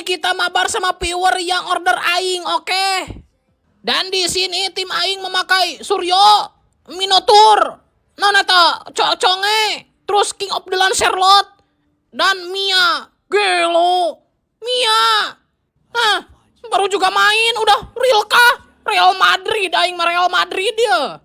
kita mabar sama viewer yang order aing, oke? Dan di sini tim aing memakai Suryo, Minotaur, Noneta, Chang'e, terus King of the Lancelot, dan Mia. Gelo, Mia. Hah, baru juga main udah real kah? Real Madrid, aing mah Real Madrid ya.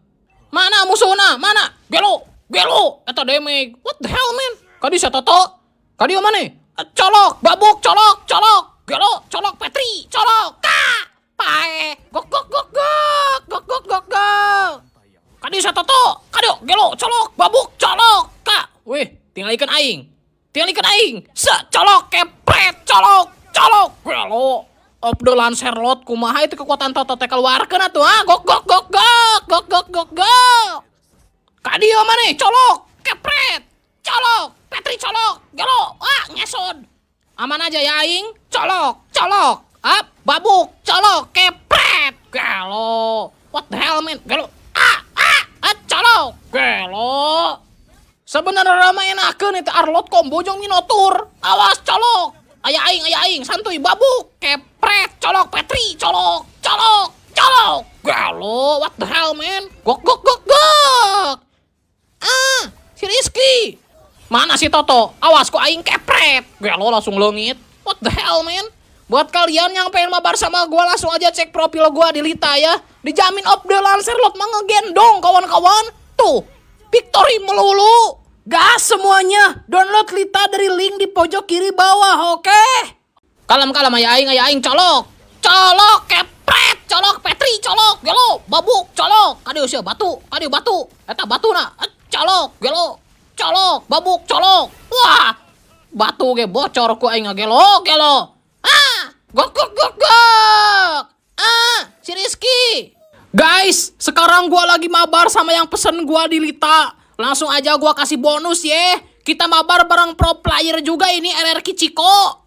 Mana musuhna? Mana? Gelo, gelo, eta damage. What the hell, man? Kadi sia Toto? Kadi mana? Colok, babuk, colok, colok. Gelo, colok Petri, colok. Ka, pae. Gok gok gok gok, gok gok gok gok. Kadi sia Toto? Kadi gelo, colok, babuk, colok. Ka. Wih, tinggalikeun aing. Tinggalikeun aing. Se, colok, kepret, colok, colok. Gelo. Of the Lancelot, kumaha itu kekuatan Toto teh, keluarkeun atuh, ah. Gok gok gok gok gok gok gok gok. Kadieu maneh, colok, kepret, colok, Petri colok, gelo, ah, ngesod. Aman aja ya aing, colok, colok, up, babuk, colok, kepret, gelo. What the hell, man? Gelo, ah, ah, ah, colok, gelo. Sebenarnya mah enakeun itu Arlott combo jeung Minotaur. Awas, colok. Aya aing, aya aing, santuy, babuk, kepret, colok, Petri, colok, colok, colok. Gelo, what the hell, man? Gok gok gok gok. Ah, si Rizky. Mana si Toto? Awas ku aing kepret. Gelo, langsung leungit. What the hell, man? Buat kalian yang pengen mabar sama gua, langsung aja cek profil gua di Lita ya. Dijamin of the Lancelot mah ngegendong, kawan-kawan. Tuh, victory melulu. Gas semuanya. Download Lita dari link di pojok kiri bawah, oke? Kalem kalem, aya aing, aya aing, colok. Colok, kepret, colok, Petri, colok, gelo, babuk, colok. Kadieu sia batu, kadieu batu. Eta batuna, eh, colok, gelo, colok, babuk, colok. Wah, batu ge bocor ku aing, gelo, gelo. Ah, gok gok gok gok. Ah, si Rizky. Guys, sekarang gua lagi mabar sama yang pesen gua di Lita. Langsung aja gua kasih bonus ye. Kita mabar bareng pro player juga ini, RRQ Ciko.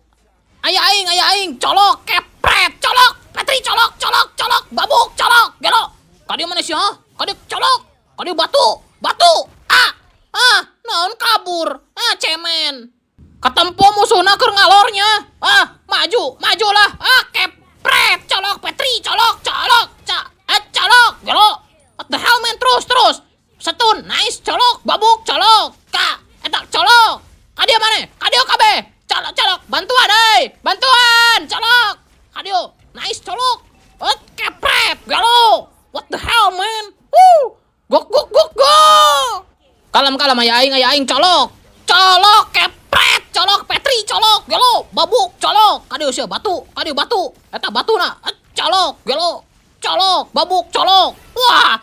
Aya aing, aya aing, colok, kepret, colok, Petri colok, colok, colok, babuk, colok, gelo. Kadieu mana sih, ha? Kadieu colok, kadieu batu, batu, ah, ah, naon kabur, ah, cemen. Ketempo musuhna keur ngalornya. Ah, maju, maju lah. Ah, kepret, colok, Petri, colok, colok, ca, ah, colok, gelo. What the hell, man? Terus, terus. Setun, nice, colok, babuk, colok, ka, eta colok. Kadieu mana? Kadieu kabeh. Colok, colok, bantuan, euy, bantuan, colok. Kadieu, nice, colok. Oh, kepret, gelo. What the hell, man? Woo! Gok gok gok gok. Kalem kalem, aya aing, aya aing, colok. Colok, kepret, colok, Petri, colok, gelo, babuk, colok. Kadieu sia batu, kadieu batu. Eta batuna, eh, colok, gelo, colok, babuk, colok. Wah,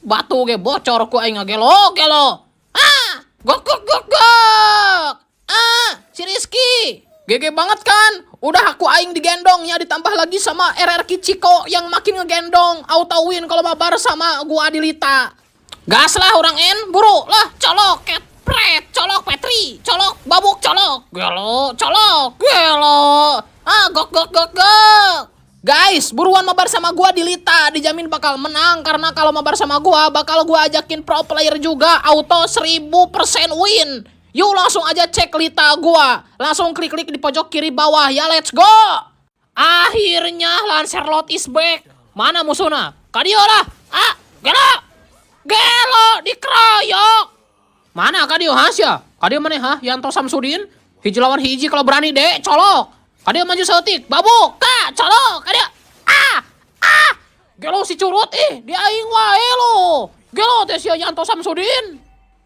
batu ge bocor ku aing, gelo, gelo. Ah, gok gok gok gok. Ah, si Rizky. GG banget kan? Udah aku aing digendongnya, ditambah lagi sama RRQ Ciko yang makin ngegendong, auto win kalau mabar sama gua di Lita. Gas lah orang N, buru lah, colok, kepret, colok Petri, colok, babuk, colok, gelo, colok, gelo. Ah, gok gok gok gok. Guys, buruan mabar sama gua di Lita, dijamin bakal menang karena kalau mabar sama gua bakal gua ajakin pro player juga, auto 1000% win. Yuk, langsung aja cek Lita gua. Langsung klik-klik di pojok kiri bawah ya, let's go. Akhirnya Lancelot is back. Mana musuhnya? Kadieu lah. Ah, gelo. Gelo dikeroyok. Mana kadieu, ha sia? Kadieu mana, ha? Yanto Samsudin? Hiji lawan hiji kalau berani dek, colok. Kadieu maju saeutik, babuk, ka, colok, kadieu. Ah, ah. Gelo si curut ih, di aing wae lo. Gelo teh sia Yanto Samsudin.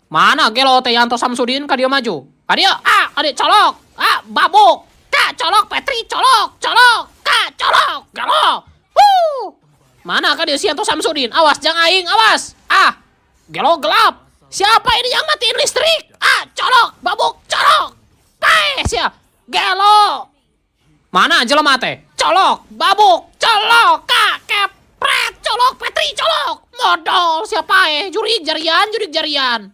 Mana gelo teh Yanto Samsudin? Kadieu maju. Kadieu, ah, kadieu colok. Ah, babuk. Ka, colok, Petri, colok, colok, ka, colok, gelo. Wuh. Mana kadieu si Yanto Samsudin? Awas, jangan aing, awas. Ah, gelo gelap. Siapa ini yang matiin listrik? Ah, colok, babuk, colok. Paeh sia. Gelo. Mana jelema teh? Colok, babuk, colok, ka, kepret, colok, Petri, colok. Modol siapa eh? Jurig jarian, jurig jarian.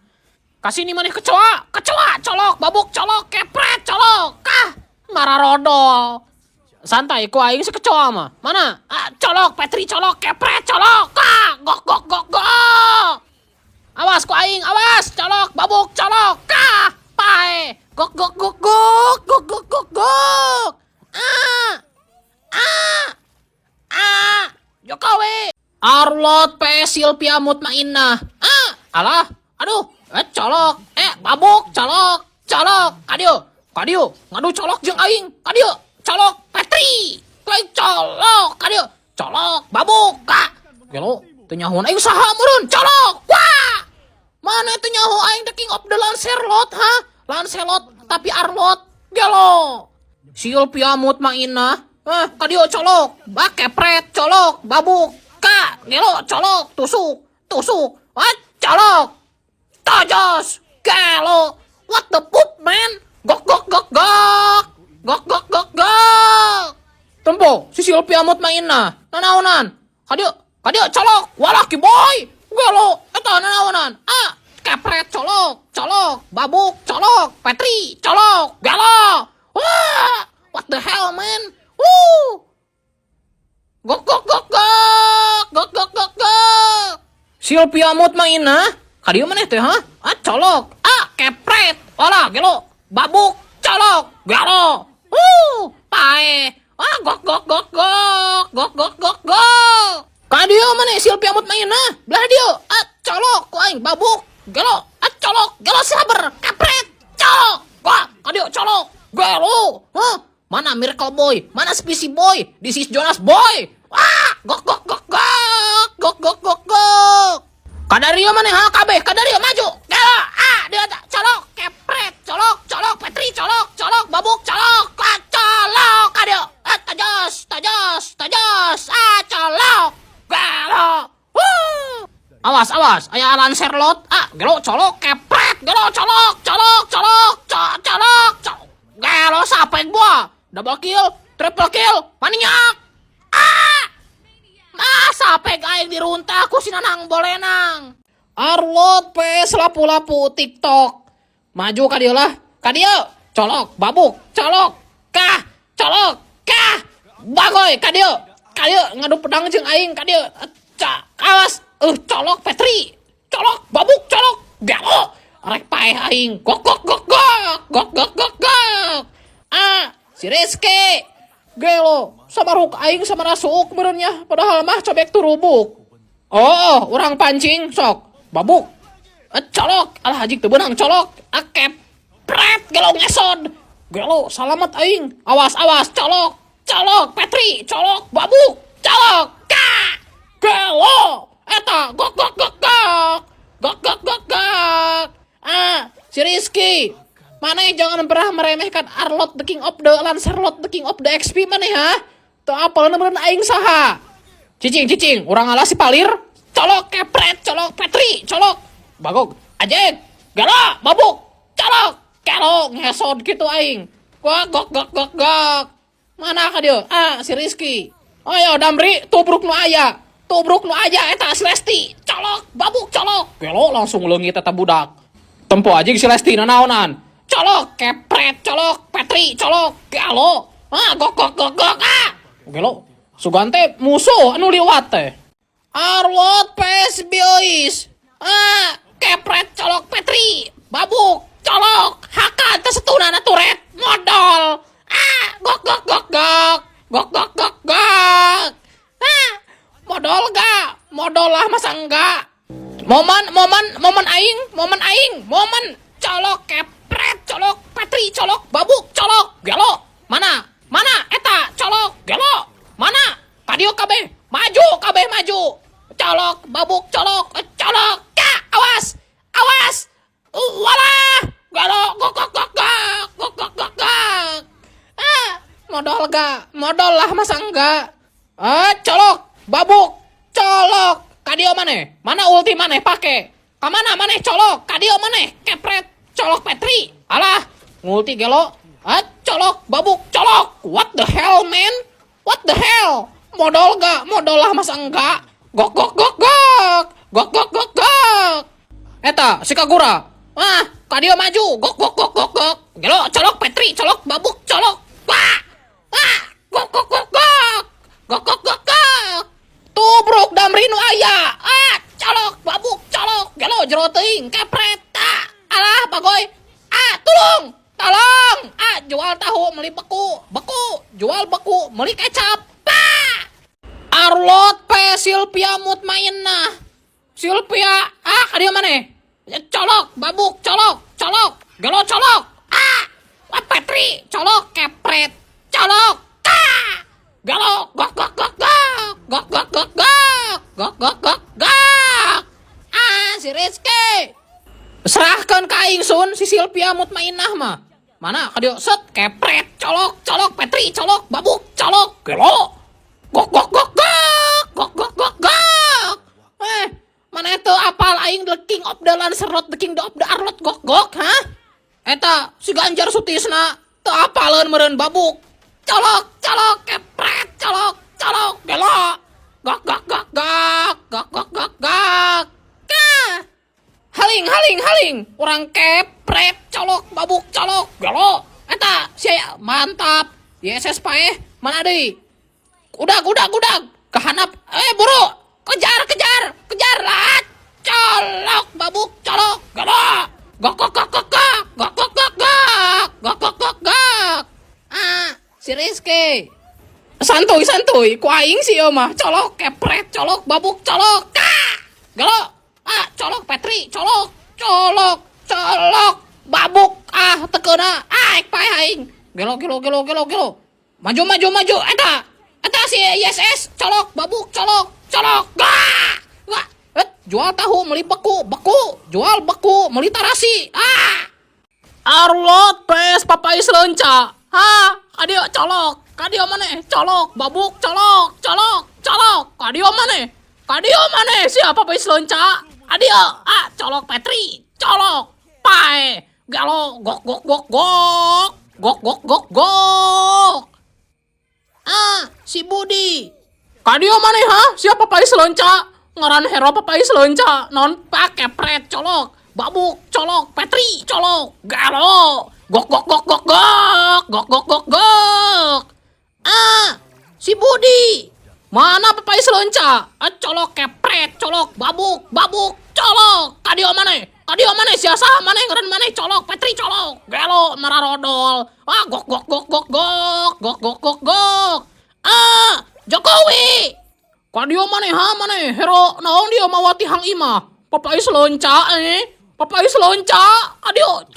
Kasih ini maneh kecoa, kecoa, colok, babuk, colok, kepret, colok, kah, mararodol. Santai, ku aing si kecoa mah. Mana? Ah, colok, Petri, colok, kepret, colok, kah, gok, gok, gok, gok. Awas ku aing, awas, colok, babuk, colok, kah, paeh, gok, gok, gok, gok, gok, gok, gok, gok. Ah. Arlott P Sylvia Mutmainnah. Ah, alah, aduh, eh colok, eh babuk, colok, colok, kadieu, kadieu, ngadu colok jeung aing, kadieu, colok, Petri, lain colok, kadieu, colok, babuk, ka, gelo, teu nyahoan aing saha meureun, colok, wah, mana teu nyaho aing the king of the Lancelot, ha? Lancelot tapi Arlott, gelo. Sylvia Mutmainnah, eh, kadieu colok, bak kepret, colok, babuk, ka, gelo, colok, tusuk, tusuk, ah, colok, tojos, gelo, what the poop, man, gok gok gok gok, gok gok gok gok. Tempo, si Sylvia Mutmainnah, nanaonan, kadieu, kadieu, colok, walah ki boy, gelo, eta nanaonan, ah, kepret, colok, colok, babuk, colok, Petri, colok, gelo, wah, what the hell, man, woo. Gok gok gok gok gok gok gok gok. Sylvia Mutmainnah, kadieu maneh teh, ha? Ah, colok, ah, kepret, walah gelo, babuk, colok, gelo, pae, ah, gok gok gok gok gok gok gok gok. Kadieu maneh Sylvia Mutmainnah, belah dieu, ah, colok, ku aing babuk, gelo, ah, colok, gelo saber, kepret, colok, wah, kadieu colok, gelo, hah? Mana Miracle Boy? Mana Specy Boy? This is Jonas Boy. Wah, gok gok gok gok gok gok gok gok. Kadario mana ha kabeh? Kadario maju. Gelo, ah, dia tak colok, kepret, colok, colok, Petri colok, colok, babuk, colok, ah, colok, kadio. Ah, tajos, tajos, tajos, ah, colok, gelo. Wuh. Awas, awas, aya Lancelot, ah, gelo, colok, kepret, gelo, colok, colok, colok, colok, colok. Gelo sapek buah. Double kill, triple kill, maniak. Ah! Masa pek aing diruntah ku si Nanang Bolenang. Arlott PS lapu-lapu TikTok. Maju ka dieu lah. Ka dieu. Colok, babuk, colok, kah, colok, kah. Bagoy ka dieu. Ka dieu ngadu pedang jeung aing ka dieu. Ca, awas, colok Petri. Colok, babuk, colok. Gelo. Rek paeh aing. Gok gok gok gok. Gok gok gok gok. Ah, si Rizky. Gelo, sabaruk aing sama suuk meureun padahal mah cobek turubuk. Oh, orang pancing sok. Babuk. Eh, colok, alah hajik teu beunang colok. Ah, kepret gelo ngesod. Gelo, salamat aing. Awas, awas, colok. Colok, Petri, colok, babuk, colok. Ka. Gelo. Eta gok gok gok gok. Gok gok gok gok. Ah, si Rizky. Mana jangan pernah meremehkan Arlott the King of the Lancelot the King of the XP mana ha? Teu apal meureun aing saha? Cicing cicing, urang ngalah si palir. Colok kepret, colok Petri, colok. Bagok, ajek, gelo, babuk, colok, gelo, ngesod gitu aing. Gok gok gok gok gok. Mana ka dia? Ah, si Rizky. Ayo Damri, tubruk nu aya. Tubruk nu aya eta si Lesti. Colok, babuk, colok. Gelo langsung leungit eta budak. Tempo aja si Lesti nanaonan. Colok, kepret, colok, Petri, colok, gelo. Ah, gok gok gok gok ah. Gelo. Sugante musuh anu liwat teh. Arlott PS Biois. Ah, kepret, colok, Petri, babuk, colok, hakan tesetuna turret, modal. Ah, gok gok gok gok. Gok gok gok gok. Ah, modal gak? Modal lah masa enggak? Momen, momen, momen aing, momen aing, momen colok kepret, colok Petri, colok babuk, colok gelo. Mana? Mana? Eta colok gelo. Mana? Kadieu kabeh, maju kabeh maju. Colok, babuk, colok, eh, colok. Ka, awas. Awas. Walah. Gelo, gok gok gok gok. Gok gok gok gok. Ah, modal gak? Modal lah masa enggak? Ah, colok, babuk, colok. Kadieu maneh? Mana ulti maneh pake? Kamana maneh colok? Kadieu maneh? Kepret, colok Petri. Alah, ngulti gelo. Ah, colok, babuk, colok. What the hell, man? What the hell? Modal gak? Modal lah masa enggak? Gok gok gok gok. Gok gok gok gok. Eta, si Kagura. Ah, kadieu maju. Gok gok gok gok gok. Gelo, colok Petri, colok babuk, colok. Wah. Wah, gok gok gok gok. Gok gok gok gok. Tubruk Damri nu aya. Ah, colok, babuk, colok. Gelo jero teuing, kepret. Ah, alah bagoy. Ah, tolong. Tolong. Ah, jual tahu beli beku. Beku, jual beku, beli kecap. Pak. Arlott P Sylvia Mutmainnah. Sylvia, ah, ka dieu maneh? Colok, babuk, colok, colok, gelo colok. Ah, wah, Petri, colok, kepret, colok, ah, gelo, gok gok gok gok, gok gok gok gok, gok gok gok gok. Ah, si Rizky. Serahkan ka aing sun si Sylvia Mutmainnah mah. Mana ka dieu set kepret, colok, colok, Petri, colok, babuk, colok, gelo. Gok gok gok gok, gok gok gok gok. Eh, mana itu apal aing the king of the Lancelot, the king of the Arlot gok gok, ha? Eta si Ganjar Sutisna teu apaleun meureun babuk. Colok, colok, kepret, colok, colok, gelo. Gok gok gok gok, gok gok gok gok. Kah. Haling, haling, haling. Urang kepret, colok, babuk, colok, gelo. Eta, sia mantap. YSS paeh, mana deui? Udah, udah, udah. Kehanap. Eh, buru. Kejar, kejar, kejar lah. Colok, babuk, colok, gelo. Gok, gok, gok, gok, gok. Gok, gok, gok, gok. Gok, gok, gok, gok. Ah, si Rizky. Santuy, santuy. Ku aing sih ieu mah. Colok, kepret, colok, babuk, colok. Kah. Gelo. Ah, colok Petri, colok, colok, colok, babuk. Ah, teu keuna. Ah, ek paeh aing. Gelo, gelo, gelo, gelo, gelo. Maju, maju, maju. Eta. Eta si ISS, colok, babuk, colok, colok. Gah. Wah, et, jual tahu, beli beku, beku, jual beku, beli tarasi. Ah. Arlot pes papais leunca. Ha, kadieu colok, kadieu maneh? Colok, babuk, colok, colok, colok. Kadieu maneh? Kadieu maneh? Siapa papais leunca? Kadieu, ah, colok Petri, colok, pae, galo, gok gok gok gok, gok gok gok gok. Ah, si Budi. Kadieu maneh ha? Siapa papais leunca? Ngaran hero papais leunca, non pake pret colok, babuk colok, Petri colok, galo, gok gok gok gok gok, gok gok gok gok. Ah, si Budi. Mana papais leunca? Ah, colok kepret, colok, babuk, babuk, colok. Kadieu maneh? Kadieu maneh sia saha maneh ngaran maneh colok, Petri colok, gelo mararodol. Ah, gok gok gok gok gok, gok gok gok gok. Ah, Jokowi. Kadieu maneh ha maneh hero naon dia mawa tihang imah. Papais leunca eh. Papais leunca. Kadieu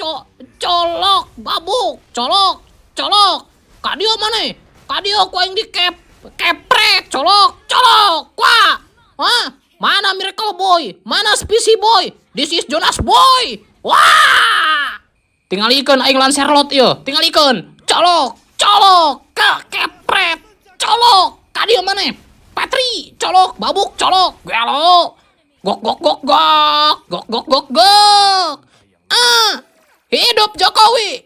colok, babuk, colok, colok. Kadieu maneh? Kadieu ku aing dikep kepret, colok, colok. Wah. Hah? Mana Miracle Boy? Mana Spicy Boy? This is Jonas Boy. Wah! Tingalikeun aing Lancelot ieu. Tingalikeun. Colok, colok, ke kepret, colok. Kadieu maneh? Petri, colok, babuk, colok, gelo. Gok gok gok gok, gok gok gok gok. Ah, hidup Jokowi.